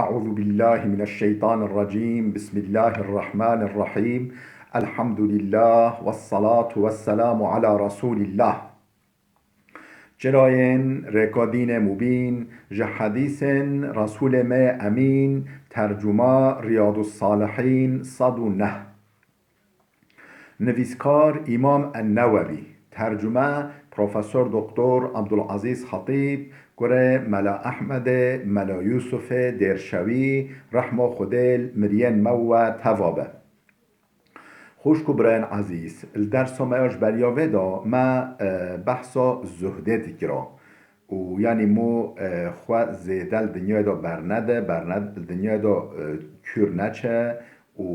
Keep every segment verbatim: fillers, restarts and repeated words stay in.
أعوذ بالله من الشيطان الرجيم. بسم الله الرحمن الرحيم. الحمد لله والصلاة والسلام على رسول الله. Çirayên rêka dînê mubîn, ji hedîsên Resûlê me yê Emîn, tercuma Riyadus Salihîn sed û neh. Nivîskar Îmam En-Newewî, tercume Profesor Doktor Abdulazîz Xetîb, kurê Mela Ehmedê, Mela Yûsufê Dêrşewî, rehma Xwedê li miriyên me we teva be. Xwişk û birayên ezîz, li dersa me ya ji beriya vê de me, e, behsa zuhdê dikira. Û yanî mû, e, xwe zêde li dinyayê de bernede, berned-, li dinyayê de, e, kûr neçe û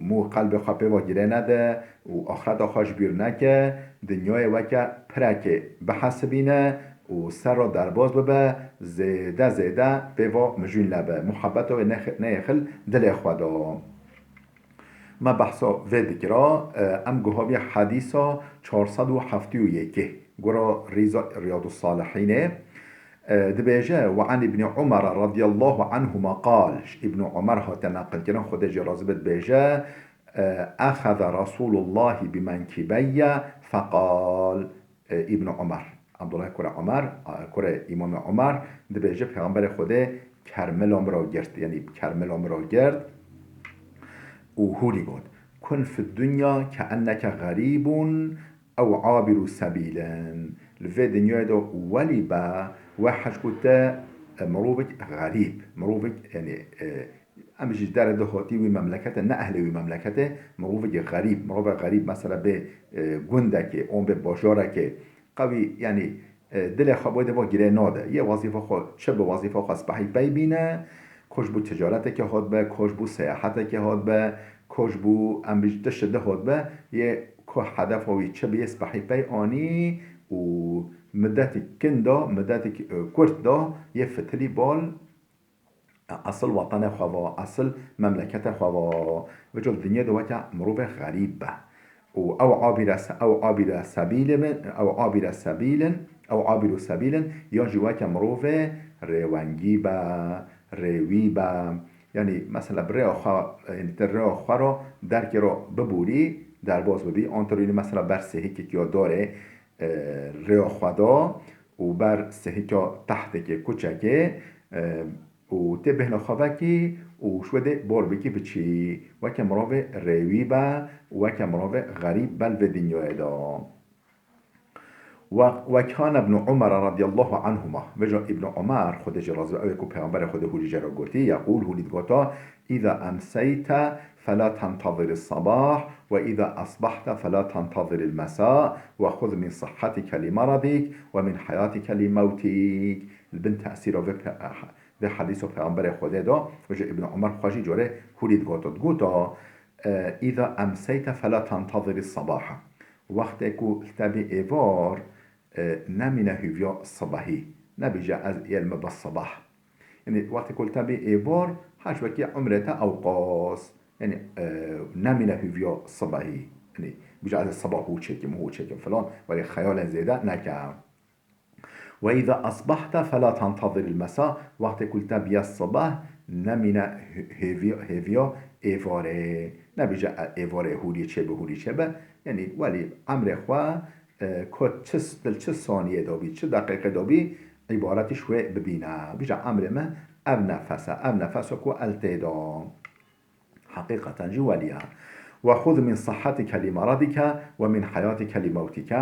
mû qelbê xwe pê ve girê nede û axireta xwe ji bîr neke, dinyayê weke pirekê bihesibîne û ser re derbas bibe, zêde zêde pê ve mijûl nebe. Muhebbeta wê nex-, neyê xil dilê xwe de. Me behsa vê dikira, e, em guhaviya hedîsa çar sed û heftê û yekê, gora rîza Riyadus Salihînê, e, dibêje, "Ve an Îbnî Umar radiyallahu anhuma qal", ji Îbnî Umar hate neqilkirin, Xwedê jê razî be, dibêje, e, "Exeze Resûlullahî bi menkibeyye feqal", e, Îbn Omer, Abdullah kurê Omer, a, kurê Îmamê Omer, dibêje, Pêxemberê Xwedê kermila min ra girt, yanî kermila min ra girt û hûlî got, "Kun fid dunya keenneke xerîbun ew abiru sebîlin." Li vê dinyayê de welî be, we hej ku te, e, mirovek xerîb, mirovek, yanî, e, Em jî ji derê de hatî wî memleketê, ne ehlê wî memleketê, mirovek xerîb, mirovek xerîb, mesela bê, e, gundekê, an bê bajarekê, qewî, yanî, e, dilê xwe bo de va girê nade. Yê wezîfa xwe, çi bi wezîfa xwe spehî pey bîne, ko ji bo ticaretekê hat be, ko ji bo seyahetekê hat be, ko ji bo em bê tiştê de hat be, yê ko hedefa wî çi bi yê spehî pey anî û midetik kin da, midetik, e, kurt da, yê fitilî bal, Esil wetanê xwe va, esil memleketê xwe va. Vêca li dinyê de weke mirovê xerîb be. Û ew abîre se-, ew abîre sebîlê bin, ew abîre sebîlin, ew abîru sebîlin, yan jî weke mirovê rêwengî be, rêwî be. Yanî mesela bi rêya xwe, yanî ti rêya xwe ro derkê ro biborî, derbas bibî, an tu rûnî mesela ber sehikek ya dorê, e, rêya xwe da û ber sehika tehtekê, kuçekê, e, û tê bêhna xwe vekî û ji wê dê bor bikî biçî. Weke mirovê rêwî be û weke mirovê xerîb be li vê dinyayê de. Ve, ve kâne Ibn Umar radiyallahu anhuma. Vêca Ibn Umar, Xwedê jê razî be, ew ê ku Pêxemberê Xwedê hûrî jê re gotî, yeqûl, hûrî digota, "Îza emseyte felâ tentezirî sabah ve îza esbahte felâ tentezirî mesa ve xuz min sihhetik li meredik ve min heyatik li mewtik." Li bin tesîra vê pe-, vê hedîsa Pêxemberê Xwedê de, vêca Ibn Umar xwe jî corê hûrî digoto. Digoto, e, "Îza emseyte felâ tentezirî sabaha." Wextê ku li te bî êvar, e, nemîne hûviya sibehî. Nebêje ez ê li me be sibeh. Yanî wextê ku li te bî êvar, hej wekî umrê te ewqas. Yanî, e, nemîne hûviya sibehî. Yanî bêje ez ê sibeh hû çêkim, hû çêkim filan, welê xeyalên zêde neke. "Ve îza esbahte felâ tentezirî mesa", wextê ku li te bîye sibeh, nemîne hê-, hêviya, hêviya êvarê. Nebêje, e, êvarê hûrî çêbe, hûrî çêbe. Yanî welî emrê xwe, e, ku çi s-, li çi saniyê de bî, çi deqîqê de bî, îbaretî ji wê bibîne. Bêje, "Emrê me ev nefes e, ev nefes e ku ez tê de." Heqîqeten jî welî ye. "Ve xuz min sihhetik li meredik ve min heyatik li mewtik."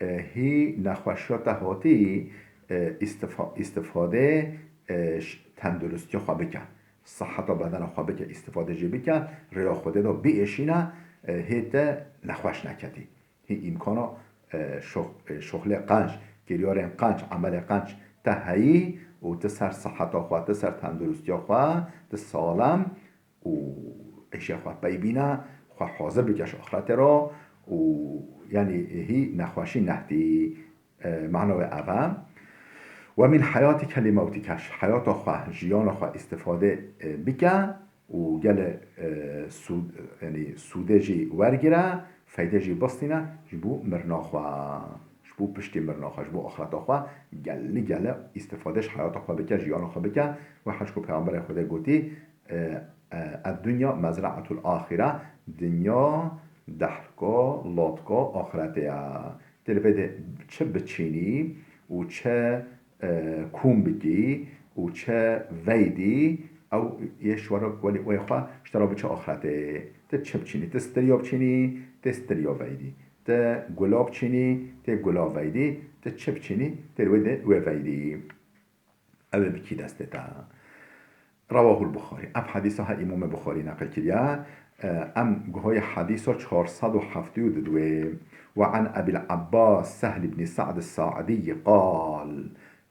E, hî nexweşiya te hatî, e, îstifa-, îstifadê, e, ş-, tenduristiya xwe bike. Siheta bedena xwe bike, îstifade jê bike, rêya Xwedê de biêşîne, e, hê te nexweş neketî. Hî îmkana, e, şox-, e, şoxlê qenc, kiryarên qenc, emelê qenc te heyî û ti ser siheta xwe, ti ser tenduristiya xwe, ti salem û îşê xwe pey bîne, xwe hazir bike ji axretê re û, yanî, hî nexweşî nehtî, e, mana wê ev e. "Ve min heyatik li mewtik", ji heyata xwe, jiyana xwe îstifade, e, bike û gelê, e, sûd-, yanî sûdê jî wergire, feydê jî bistîne ji bo mirina xwe. Ji bo piştî mirina xwe, ji bo axireta xwe gelî gele îstifade ji heyata xwe bike, jiyana xwe bike. Wê hişk û Peyxemberê Xwedê gotî, e, e, "Eddunya mezre'atul axire", dinya dehrka, latka axiretê ye. Tê li vê de çi biçînî û çi, e, kûm bikî û çi veydî, ew yê şwara welî wê xwe ji te re biçe axiretê. Tê çi biçînî? Tê stiriya biçînî, tê stiriya veydî. Tê gula biçînî, tê gula veydî. Tê çi biçînî? Tê wê de wê veydî. Ew ê bikî destê te. Rewahul Buxarî. Ev hedîsa her Îmamê Buxarî neqil kiriye. E, em guhayê hedîsa çar sed û heftê û du wê. Ve an Ebil Abbas Sehl ibn Sa'd Sa'dî qal.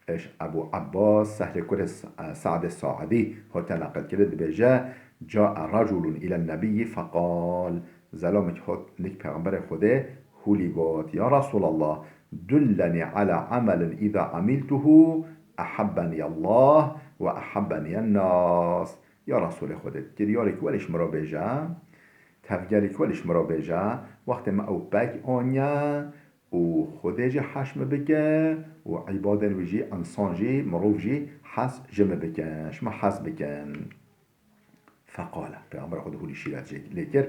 Eş Ebu Abbas Sehlê kurê S-, e, Sa'dê Sa'dî hate neqil kirin, dibêje, "Ca'a raculun îlen nebiyyi feqal." Zelamek hat nik Peyxemberê Xwedê hûlî got, "Ya Resulallah, dullenî ala amelin îza amiltuhu ehabbeniyallah ve ehabbeniyennâs." Ya Resulê Xwedê, kiryarek welî ji min re bêje, tevgerek welî ji min re bêje, wextê min ew pek aniye û Xwedê jî hez ji min bike û îbadên wî jî, însan jî, mirov jî hez ji min bikin, ji min hez bikin. Feqale, Peyxember Xwedê hûlî şîret jê lê kir,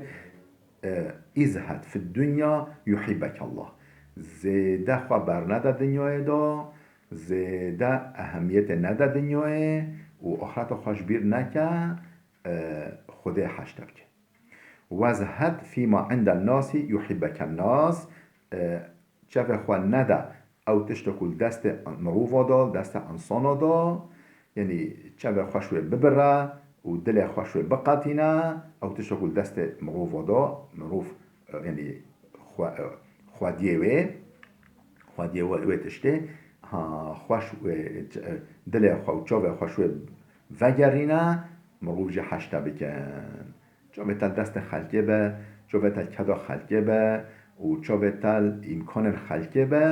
e, "İzhed fid dunya yuhibbekallah." Zêde xwe bernede dinyayê de, zêde ehemiyetê nede dinyayê û axireta xwe ji bîr neke, e, Xwedê hez ji te bike. "Wezhed fîma inden nasi yuhibbeken nas." E, çavê xwe nede ew tişta ku li destê mirova de, li destê insana de, yanî çavê xwe ji wê bibire û dilê xwe ji wê biqetîne, ew tişta ku li destê mirova de, mirov, e, yanî xwe, e, xwediyê wê, xwediyê wê, wê tiştê, ha, xwe ji wê, e, dilê xwe û çavê xwe ji wê vegerîne, mirov jî hez ji te bikin. Çavê te li destê xelkê be, çavê te li keda xelkê be û çavê te li îmkanên xelkê be,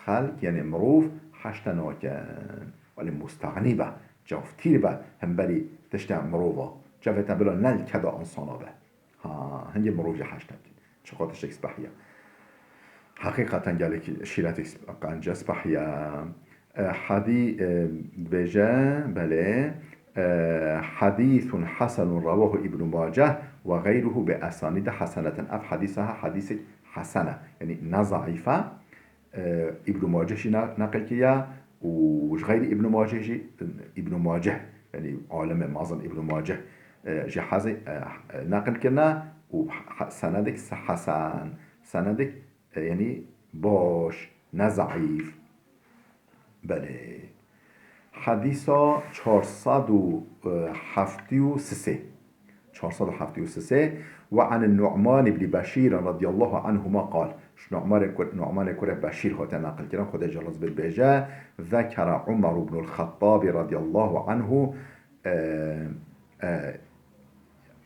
xelk, yanî mirov, hez ji te nakin. Welê musteğnî be, çavtîr be hemberî tiştê mirova. Çavê te bila ne li keda insana be. Ha, hingê mirov jî hez ji te bikin. Çiqas tiştek spehî ye. Heqîqeten gelek şîretek sp-, qenc e, spehî ye. E, hedî-, e, dibêje, belê, e, "Hedîsun hesenun rewahu Îbnu Maceh ve gayruhu bi esanîde heseneten." Ev hedîsa he hedîsek hesen e. Yanî ne zeîf e. E, Îbnu Maceh jî ne-, neqil kiriye û ji xeyrî Îbnu Maceh jî, Îbnu Maceh, yanî alimê mezin Îbnu Maceh, e, jî hezî, e, e, neqil kirine û he-, senedek se-, hesen, senedek, e, yanî baş, ne zeîf. Belê. Hedîsa çar sed û heftê û sê. Çar sed û heftê û sê. "Ve anin Nu'man ibn Beşîr radiyallahu anhuma qal." Ji Nu'manê kur-, Nu'manê kurê Beşîr hate neqil kirin, Xwedê jê razî be, dibêje, "Zekere Umar ibnul Xettabî radiyallahu anhu", e, e,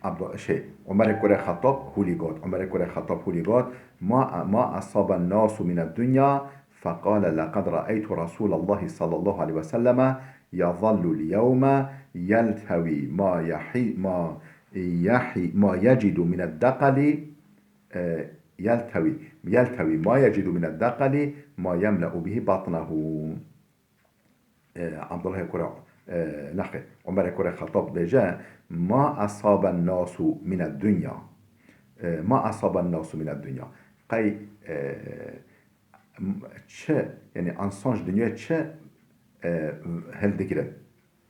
Abdu-, şey, Umerê kurê Xettab hûlî got. Umerê kurê Xettab hûlî got, "Ma, ma asaben nasu mine dunya, feqale leqed ra'eytu Rasulallahi sallallahu aleyhi ve selleme yazallul yevme yeltevi ma yehi-, ma yehi-, ma yecidu mine dekali, e, yeltevi, yeltevi ma yecidu mine dekali ma yemle'u bihi batnehu." E, Abdullahê kurê, e, nexê, Umerê kurê Xettab dibêje, "Ma asaben nasu mine dunya." E, "Ma asaben nasu mine dunya." Qey, e, m-, çi, yanî însan ji dinyayê çi, e, hildigirin?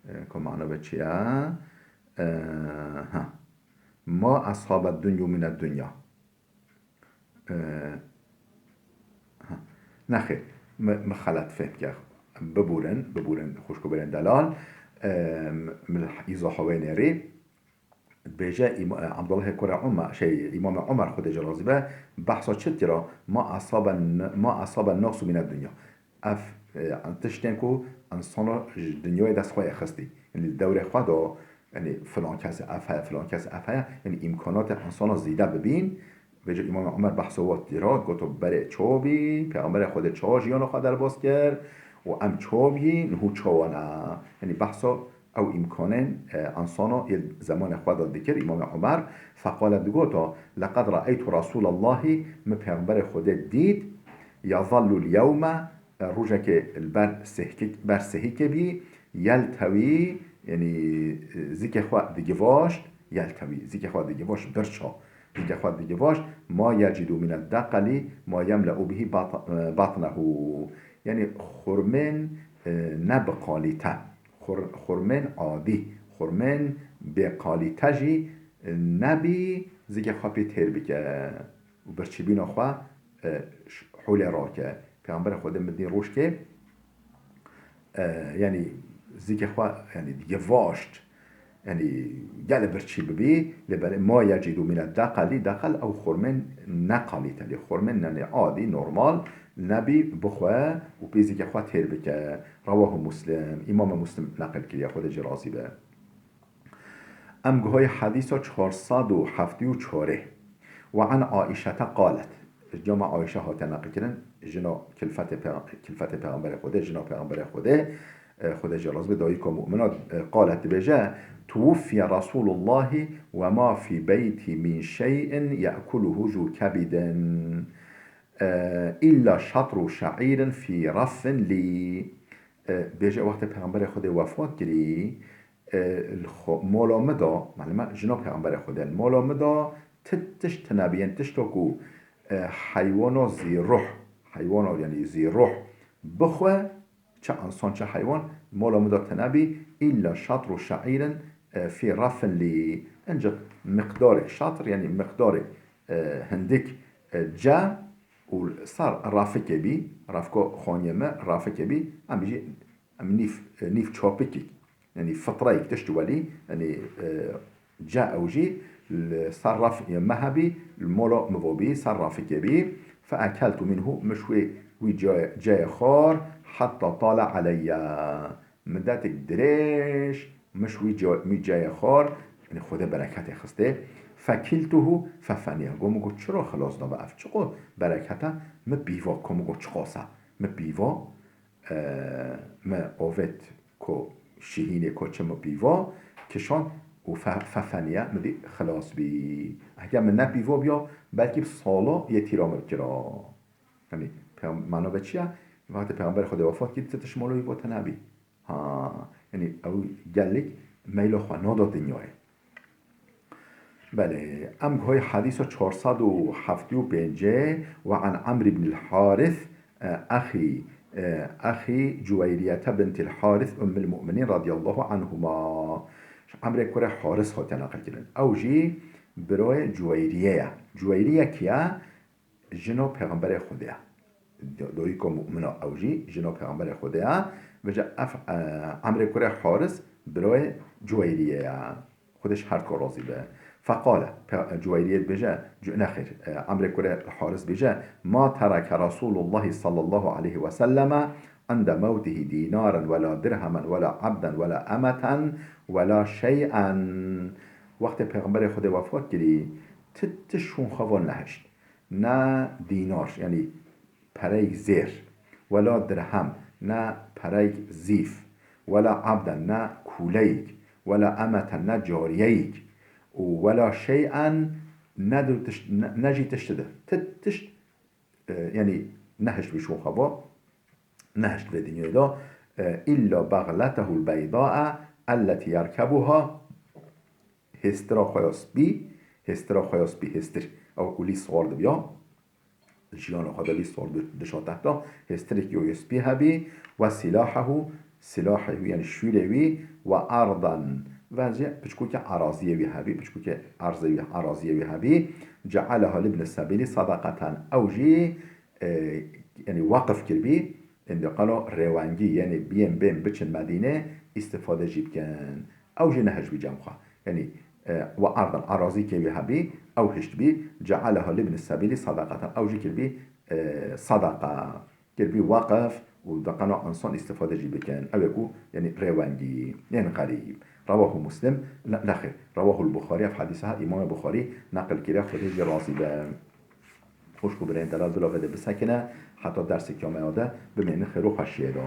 E, ku mana ve çi ye? E, ha. "Ma asabed dunyu mine dunya." E, ha. Nexêr, min, min xelet fêhm kir. Bibûrin, bibûrin xwişk û birên delal. E, min îzaha wê nêrî. Dibêje Îma-, e, Abdullahê kurê Umer, şey, Îmamê Umer, Xwedê jê razî be, behsa çi dikira? "Ma asaben, ma asaben nasu mine dunya." Ev, e, tiştên ku insana ji dinyayê dest xwe yê xistî. Yanî li dewrê xwe de, yanî filan kes ev heye, filan kes ev heye, yanî îmkanatê insana zêde bibîn. Vêca Îmam Omer behsa we dikira, goto berê çawa bî, Pêxemberê Xwedê çawa jiyana xwe derbas kir û em çawa bûyî, niha çawa ne. Yanî behsa ew îmkanên, e, insana yê zemanê xwe de dikir, Îmamê Omer, feqale digoto, "Leqed re'eytu Rasûlallahî", min Pêxemberê Xwedê dît, Yazallul yewme, e, rojekê li ber sihkik-, ber sihikê bî, yeltewî, yanî, e, zikê xwe digivaşt, yeltewî, zikê xwe digivaşt, birça, zikê xwe digivaşt, ma yecidu mine deqelî, ma yemle'u bihî bat-, e, batnehu. Yanî xurmên, e, ne bi qalîte, xur-, xurmên adî, xurmên bê qalîte jî, e, nebî zikê xwe pê têr bike û birçîbîna xwe, e, ş-, holê rake. Pêxemberê Xwedê min dî rojkê, e, yanî zikê xwe, yanî digivaşt, yanî gelê birçî bibî, lê belê ma yecidu mine deqelî, deqel ew xurmên ne qalîte, lê xurmên, yanî adî, normal, nebî bixwe û pê zikê xwe têr bike. Rewahu Muslim, Îmamê Muslim neqil kiriye, Xwedê jê razî be. Em guhayê hedîsa çar sed û heftê û çarê. Ve an Aîşete qalet. Cama Aîşe hate neqilkirin, jina kilfetê pe-, kilfetê Pêxemberê Xwedê, jina Pêxemberê Xwedê, e, Xwedê jê razî be, dayika mu'mina, e, qalet dibêje, Tuwuffiye Resulullahi ve ma fî beyti min şey'in ye'kuluhu zu kebidin, e, illa şatru şe'irin fî raffin lî. E, bêje wextê Pêxemberê Xwedê wefat kirî, e, li xwe, mola min de, malûm e, jina Pêxemberê Xwedê, mola min de ti tişt tune bî, yên tişta ku, e, heywana zîruh, heywana, yanî zîruh bixwe, çi însan, çi heywan, mola min de tune bî, îlla şatru şe'irin, e, fî raffin lî, ancak miqdarek şatr, yanî miqdarek, e, hindik, e, ce û ser rafikê bî, rafko xaniyê me, rafikê bî, em jî Em nîv, nîv çapikî, yanî fitreyek tişt welî, yanî, e, ce ew jî li ser raf, e, me hebî, li mola min ve bî, ser rafikê bî. Fe ekeltu minhu, min ji wê, wî cayê, cayê xwar, hetta tale aleyye. Midetek dirêj, min ji wî ca-, wî cayê xwar, yanî Xwedê bereketê xistê. Fekiltuhu fefeniya. Got, min got, çira xilas dabe ev? Çiqo bereket e? Min pîva, got, min got, çiqas e? Min pîva, e, me avêt ku şihînê ku çi min pîva, kişand û fe-, fefeniye, min dî xilas bî. Heke min nepîva biya, belkî bi sala yê tîra min kira. Yanî, peyam-, manobe çi ye? Wextê Peyxemberê Xwedê wefat kir, ti tişt mala wî va te nebî. Ha, yanî ew gelek meyla xwe nada dinyayê. Belê, em guhayê hedîsa çar sed û heftê û pêncê, ve an Emr ibn al-Harith, e, exî, e, exî Cuweyriyete bintil Harith Ummil Mu'minin radiyallahu anhuma. Ji Emrê kurê Haris hatiye neqilkirin. Ew jî birayê Cuweyriye ye. Cuweyriye kî ye? Jina Pêxemberê Xwedê ye. Do-, doyîka mu'mina ew jî jina Pêxemberê Xwedê ye. Vêca ev, e, Emrê kurê Haris birayê Cuweyriyê ye. Xwedê ji her du razî be. Feqale, Pe-, Cuweyriyê dibêje, Cu-, nexêr, e, Emrê kurê Haris dibêje, Ma tereke Resulullahi sallallahu aleyhi ve selleme inde mewtihi dînaren wela dirhemen wela abden wela emeten wela şey'en. Wextê Pêxemberê Xwedê wefat kirî, ti tişt ji xwe ve nehişt. Ne dînar, yanî pereyek zêr, wela dirhem, ne pereyek zîf, wela abden, ne kûleyek, wela emeten, ne cariyeyek û wela şey'en, ne du tişt, ne, ne jî tişt di. Ti tişt, e, yanî nehişt bî ji xwe ve, nehişt vê dinyayê de, e, illa bagletehul beyda'a elletî yerkebuha, hêstira xwe ya spî, hêstira xwe ya spî, hêstir, ew ku lî siwar dibiya, jiyana xwe de lî siwar bi-, dişa tehta, hêstirek yo yê spî hebî, ve silahehu, silahehu, yanî şûrê wî, ve ardan, ve jî piçkokê eraziyê wî hebî, piçkokê erzê wî, eraziyê wî hebî, cealeha libni sebîlî sadaqeten, ew jî, e, yanî weqif kirbî, Êndî qala rêwengî, yanî biyên bên biçin Medînê, îstifade jî bikin. Ew jî nehişt bî cem xwe. Yanî, e, ve ardan, erazîkê wî hebî, ew hişt bî, cealeha libni sebîlî sadaqeten. Ew jî kirbî, e, sadaqa, kirbî weqif û deqena insan îstifade jî bikin. Ew ê ku, yanî rêwengî, yên xerîb. Rewahu Muslim, ne, nexêr. Rewahul Buxarî, ev hedîsa Îmamê Buxarî neqil kiriye, Xwedê jê razî be. Xwişk û birayên delal bila vê de bisekine, heta dersê kiyameya de bimênin xêr û xweşiyê de.